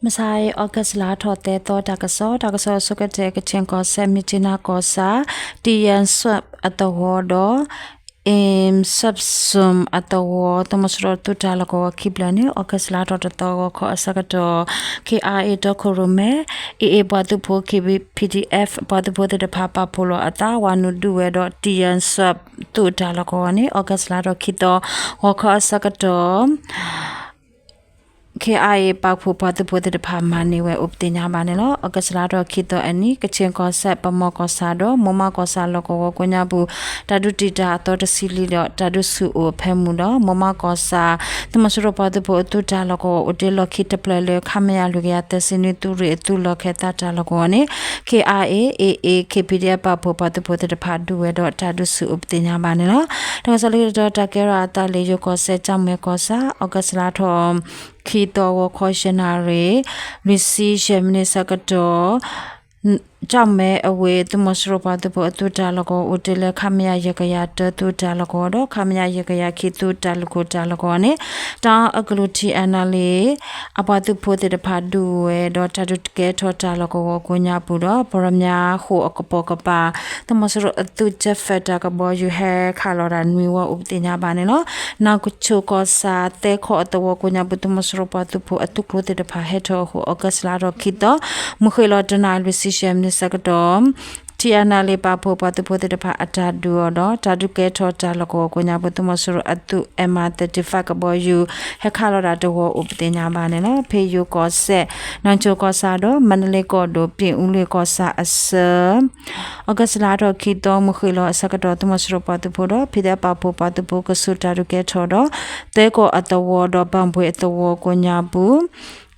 မုၢ်ဆါအံၤ August လါထီၣ်သၢသီ တၢ်ကစီၣ်, တၢ်ကစီၣ်အဆိကတၢၢ် ကချင်ကီၢ်စဲၣ် မြစ်ကြီးနားကီၢ်ဆၣ် တီယၣ်စွၣ်အသဝီဒီး အ့ၣ်စပ်ၣ်စွၣ်အသဝီ သုးမီၤစိရိၤသုးတၢ်လီၢ်ကဝီၤခံဖျၢၣ်န့ၣ် August လါထီၣ်တသီ ဂီၤခီအဆၢကတီၢ် ခ့ၣ်အါအ့ၣ် တီခိၣ်ရိၣ်မဲ အ့ၣ်အ့ၣ်ပှၤသုးဖိ ခ့ၣ်ဘံၣ် ပီၣ်ဒံၣ်အဲၣ် ပှၤသုးဖိသ့ၣ်တဖၣ် ပာ်ဖှိၣ်လီၤအသး ဝၤနုာ်ဒုးဝဲဒီး တီယၣ်စွၣ်သုးတၢ်လီၢ်ကဝီၤန့ၣ် August လါထီၣ်ခံသီ ဂီၤခီအဆၢကတီၢ် ခ့ၣ်အါအ့ၣ် ပာ်ဖှိၣ်ပှၤသုးဖိသ့ၣ်တဖၣ် မၤန့ၢ်ဝဲအိၣ်ပသ့ၣ်ညါဘၣ်န့ၣ်လီၤ. August လါထီၣ်ခံသီအနံၤ ကချင်ကီၢ်စဲၣ် ပမီၢ်ကီၢ်ဆၣ်ဒီး မိၢ်မးကီၢ်ဆၣ်လီၢ်ကဝီၤကိးညါပူၤ တၢ်ဒုးတံာ်တာ်အသီတဆံလံဒီး တၢ်ဒုးဆူၣ်အိၣ်အဖၢမုၢ်ဒီး မိၢ်မးကီၢ်ဆၣ် သုးမီၤစိရိၤပှၤသုးဖိအသုးတၢ်လီၢ်ကဝီၤ အိၣ်တ့ၢ်လီၢ်ခံတဖျၢၣ်လၢ ခမရ လွံၢ်ကယၤသၢဆံနွံ သုးရ့ၣ်အသုးလီၢ်ခၢၣ်သးတၢ်လီၢ်ကဝီၤန့ၣ် ခ့ၣ်အါအ့ၣ် အ့ၣ်အ့ၣ် ခ့ၣ်ဘံၣ်ဒံၣ်အဲၣ် ပာ်ဖှိၣ်ပှၤသုးဖိသ့ၣ်တဖၣ်ဒုးဝဲဒီး တၢ်ဒုးဆူၣ်အိၣ်ပသ့ၣ်ညါဘၣ်န့ၣ်လီၤ. တၢ်ကစီၣ်လၢခံတတီၤ တၢ်ကဲထီၣ်အသးလၢယိၤကီၢ်စဲၣ် ကၠီၣ်မဲၣ်ကီၢ်ဆၣ် August လါထီၣ် ခံသီဂီၤခီယဲၢ်နၣ်ရံၣ် လွံၢ်ဆံယဲၢ်မံးနံးဆၢကတီၢ် ကၠီၣ်မဲၣ်အဝ့ၢ် သုးမီၤစိရိၤပှၤသုးဖိအသုးတၢ်လီၢ်ကဝီၤ အိၣ်တ့ၢ်လၢ ခမရ ယဲၢ်ကယၤတၢ သုးတၢ်လီၢ်ကဝီၤဒီး ခမရ ယဲၢ်ကယၤခံ သုးတၢ်လုၢ်ခိၣ်တၢ်လီၢ်ကဝီၤန့ၣ် တၢ်အကလုၢ် ထံအနလ့ အပှၤသုးဖိသ့ၣ်တဖၣ်ဒုးဝဲဒီး တၢ်ဒုးကဲထီၣ်တၢ်လီၢ်ကဝီၤကိးညါပူၤဒီး ပီၢ်ရမၠါဃိၣ်အကပိာ်ကပၤ သုးမီၤစိရိၤအသုး jet fighter ကဘီယူၤ ဟဲခးလီၤတၢ်နွံဝီအိၣ်ပသ့ၣ်ညါဘၣ်န့ၣ်လီၤ. နၢ်ကၠိၣ်ကီၢ်ဆၣ် သဲခီၣ်အသဝီကိးညါပူၤ သုးမီၤစိရိၤပှၤသုးဖိအသုးကျိၤသ့ၣ်တဖၣ် ဟဲထီၣ်အဃိ August လါထီၣ်ခံသီ မုၢ်ဃ့ၢ်လီၤတနၣ်ရံၣ် လွံၢ်ဆံယဲၢ်မံးနံးဆၢကတီၢ် ထံအနလ့ ပာ်ဖှိၣ်ပှၤသုးဖိသ့ၣ်တဖၣ်အတၢ်ဒုးအီၤဒီး တၢ်ဒုးကဲထီၣ်တၢ်လီၢ်ကဝီၤကိးညါပူၤ သုးမီၤစိရိၤအသုး M thirty-five ကဘီယူၤ ဟဲခးလီၤတၢ်တဝီအိၣ်ပသ့ၣ်ညါဘၣ်န့ၣ်လီၤ. ဖဲယိၤကီၢ်စဲၣ် နၢ်ကၠိၣ်ကီၢ်ဆၣ်ဒီး မါဒလ့ကီၢ်ဒိၣ် ပၠ့ၣ်အူလွံၢ်ကီၢ်ဆၣ်အဆၢ August လါထီၣ်ခံသီ မုၢ်ဃ့ၢ်လီၤအဆၢကတီၢ် သုးမီၤစိရိၤပှၤသုးဖိဒီး ဖံးဒဲးပာ်ဖှိၣ်ပှၤသုးဖိ ကဆူးတၢ်ဒုးကဲထီၣ်ဒီး သဲကီၢ်အသဝီဒီး ဘၣ်ဘှ့ၣ်အသဝီကိးညါပူၤ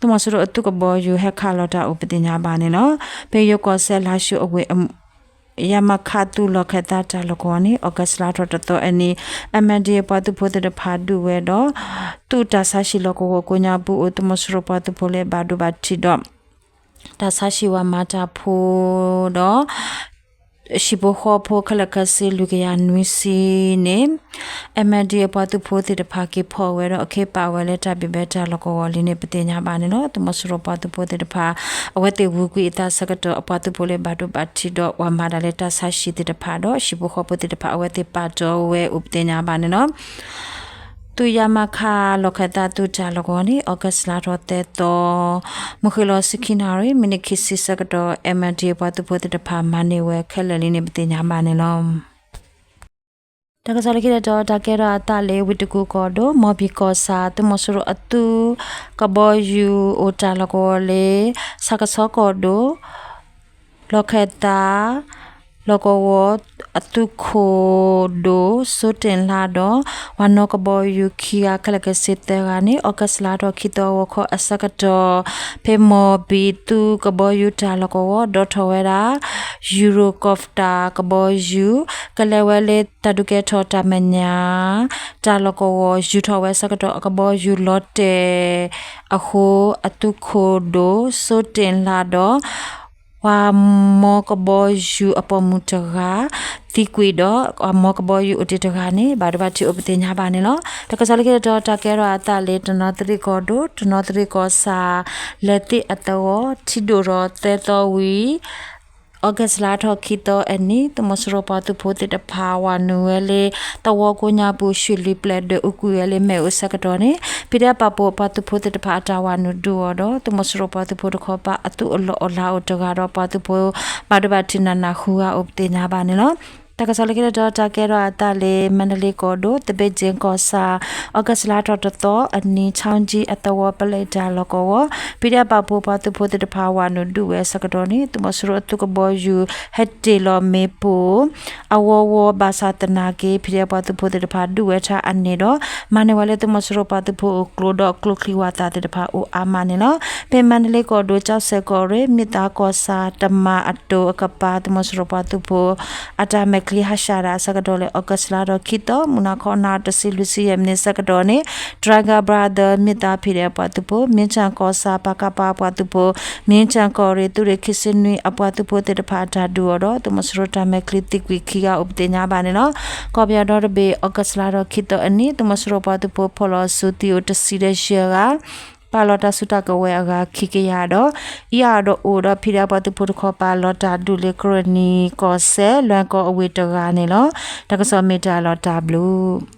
သုးမီၤစိရိၤအသုးကဘီယူၤ ဟဲခးလီၤတၢ်အိၣ်ပသ့ၣ်ညါဘၣ်န့ၣ်လီၤ. ဖဲယိၤကီၢ်စဲၣ် လါၡိၤအဝ့ၢ် ရမခ သုးလီၢ်ခၢၣ်သးတၢ်လီၢ်ကဝီၤန့ၣ် August လါထီၣ်တသီအနံၤ MNDAA ပှၤသုးဖိသ့ၣ်တဖၣ်ဒုးဝဲဒီး သုးတၢ်ဆါဟံၣ်လီၢ်ကဝီၤကိးညါပူၤအိၣ် သုးမီၤစိရိၤပှၤသုးဖိလၢဘၣ်ဒိဘၣ်ထံးဒီး တၢ်ဆါဟံၣ်ဝၤမၤတၢ်ဖိဒီး ဟံၣ်ဖိဃီဖိခဲလၢာ်ခဲဆ့ လွံၢ်ကယၤနွံဆံန့ၣ် MNDAA အပှၤသုးဖိသ့ၣ်တဖၣ် က့ၤဖီၣ်ဝဲဒီး အခ့ပာ်ဝဲလၢတၢ်ဘံၣ်ဘဲတၢ်လီၢ်ကဝီၤလံန့ၣ် ပသ့ၣ်ညါဘၣ်န့ၣ်လီၤ. သုးမီၤစိရိၤပှၤသုးဖိသ့ၣ်တဖၣ် အဝဲသ့ၣ်ဝူကွံာ်အသးဆၢကတီၢ် အပှၤသုးဖိလၢဘၣ်ဒိဘၣ်ထံးဒီး ဝၤမၤတၢ်လၢတၢ်ဆါဟံၣ်သ့ၣ်တဖၣ်ဒီး ဟံၣ်ဖိဃီဖိသ့ၣ်တဖၣ် အဝဲသ့ၣ်ပာ်တီၢ်ဝဲအိၣ်ပသ့ၣ်ညါဘၣ်န့ၣ်လီၤ. သုး ရမခ လီၢ်ခၢၣ်သးသုးတၢ်လီၢ်ကဝီၤန့ၣ် August လါထီၣ်သၢသီ မုၢ်ဃ့ၢ်လီၤဆံခံနၣ်ရံၣ် မံးနံးခံဆံဆၢကတီၢ် MNDAA ပှၤသုးဖိသ့ၣ်တဖၣ်မၤန့ၢ်ဝဲခဲလၢာ်လံန့ၣ် ပသ့ၣ်ညါဘၣ်န့ၣ်လီၤ. တၢ်ကစီၣ်လၢခံတတီၤ တၢ်ကဲထီၣ်အသးလၢ ဝ့ၢ်တကူၣ်ကီၢ်ဒိၣ် မီၢ်ဘံၣ်ကီၢ်ဆၣ် သုးမီၤစိရိၤအသုး ကဘီယူၤအိၣ်တၢ်လီၢ်ကဝီၤလၢ ဆၣ်ကဆီကီၢ်ဒိၣ် လီၢ်ခၢၣ်သး လီၢ်ကဝီၤအသုးခိၣ်ဒိၣ် စိတ့ၣ်လါဒီး ဝၤနီၣ်ကဘီယူၤခံဂၤ ခဲလၢာ်ခဲဆ့သၢဂၤန့ၣ် August လါထီၣ်ခံသီ ဂီၤခီအဆၢကတီၢ် ဖဲမီၢ်ဘံၣ်သုးကဘီယူၤတၢ်လီၢ်ကဝီၤ ဒီးထီၣ်ဝဲဒၣ် Eurocopter ကဘီယူၤ ကလဲၤဝဲလၢတၢ်ဒုးကဲထီၣ်တၢ်မဲာ်ညါ တၢ်လီၢ်ကဝီၤ ယူၤထီၣ်ဝဲအဆၢကတီၢ် အကဘီယူၤလီၤတဲာ်အဃိ အသုးခိၣ်ဒိၣ် စိတ့ၣ်လါဒီး ပှၤမီၢ်ကဘီယူၤအပိာ်မုၣ်တဂၤ သံကွံာ်ဒီး ပှၤမီၢ်ကဘီယူၤအိၣ်တ့ၢ်တဂၤန့ၣ် ဘၣ်ဒိဘၣ်ထံးအိၣ်ပသ့ၣ်ညါဘၣ်န့ၣ်လီၤ. တၢ်ကစီၣ်လၢခံတတီၤ တၢ်ကဲထီၣ်အသးလၢ တနီသရံၣ်ကီၢ်ဒိၣ် တနီသရံၣ်ကီၢ်ဆၣ် လဲၤသ့ၣ်အသဝီ ထံဒိၣ်ထီၣ်သၢသီဝံၤ August လါထီၣ်ခံသီအနံၤ သုးမီၤစိရိၤပှၤသုးဖိသ့ၣ်တဖၣ် ဝၤနုာ်ဝဲလၢ သဝီကိးညါပူၤ ရွှေလီပျဲၢ်ဒွဲၣ် အူကွံာ်ဝဲလၢ မ့ၣ်အူအဆၢကတီၢ်န့ၣ် ဖံးဒဲးပာ်ဖှိၣ်ပှၤသုးဖိသ့ၣ်တဖၣ်အတၢ်ဝၤနုာ်ဒုးအီၤဒီး သုးမီၤစိရိၤပှၤသုးဖိတခီပၤ အသုးအလီၢ်အိၣ်လၤအိၣ်တဂၤဒီး ပှၤသုးဖိ ဘၣ်ဒိဘၣ်ထံးနးနးဃုဂၤအိၣ်ပသ့ၣ်ညါဘၣ်န့ၣ်လီၤ. တၢ်ကစီၣ်လၢခံတတီၤ တၢ်ကဲထီၣ်အသးလၢ မါဒလ့ကီၢ်ဒိၣ် သဘ့ၣ်ကၠ့ကီၢ်ဆၣ် August လါထီၣ်တသီအနံၤ ခၠီကၠံအသဝီပလဲတၢ်လီၢ်ကဝီၤ ဖံးဒဲးပာ်ဖှိၣ်ပှၤသုးဖိသ့ၣ်တဖၣ် ဝၤနုာ်ဒုးဝဲအဆၢကတီၢ်န့ၣ် သုးမီၤစိရိၤအသုးကဘီယူၤ ဟဲတ့ၢ်လီၤမ့ၣ်ပိၢ် အဝီဝီ ဘၣ်ဆၣ်သနာ်က့ ဖံးဒဲးပှၤသုးဖိသ့ၣ်တဖၣ် ဒုးဝဲထါအန့ၢ်ဒီး မၤန့ၢ်ဝဲလၢသုးမီၤစိရိၤပှၤသုးဖိအကျိဒီး ကျိချံဝၤသၣ်သ့ၣ်တဖၣ်အိၣ်အါမးန့ၣ်လီၤ. ဖဲမါဒလ့ကီၢ်ဒိၣ် ကၠီစဲၣ်ကီၢ်ရ့ၣ် မ့ၢ်သးကီၢ်ဆၣ် တမၤအတိၤအကပၤ သုးမီၤစိရိၤပှၤသုးဖိ အတၢ်မဲာ်ချံဟးရှးတၢ်အဆၢကတီၢ်လၢ August လါထီၣ်ခံသီ မုၢ်နၤခီနၤ တဆံလွံၢ်ဆံယဲၢ်မံးနံးဆၢကတီၢ်န့ၣ် Dragon Brother မ့ၢ်သးဖံးဒဲးပှၤသုးဖိ မ့ၢ်ဆၣ်ကီၢ်ဆၣ် ပကဖ ပှၤသုးဖိ မ့ၢ်ဆၣ်ကီၢ်ရ့ၣ် သုးရ့ၣ်ခံဆံနွံ အပှၤသုးဖိသ့ၣ်တဖၣ်အတၢ်ဒုးအီၤဒီး သုးမီၤစိရိၤတၢ်မဲာ်ချံသံကွံာ်ခံဂၤအိၣ်ပသ့ၣ်ညါဘၣ်န့ၣ်လီၤ. ကီၢ်ပယီၤဒီတဘ့ၣ် August လါထီၣ်ခံသီအနံၤ သုးမီၤစိရိၤပှၤသုးဖိဖီၣ်လီၤဆူသံအိၣ်တဆံဒီးယဲၢ်ဂၤ ပာ်လီၤတၢ်စုတၢ်ကဝဲၤအဂၤခံကယၤဒီး အံၤအဒီးအိၣ်ဒီး ဖံးဒဲးပှၤသုးဖိတခီ ပာ်လီၤတၢ်ဒုးလၢကရၢၣ်နံၤကီၢ်စဲၣ် လွဲၢ်ကီၢ်အဝ့ၢ်တဂၤန့ၣ်လီၤ. တၢ်ကစီၣ်မ့ၢ်တၢ်လီၤတၢ်ဘျုး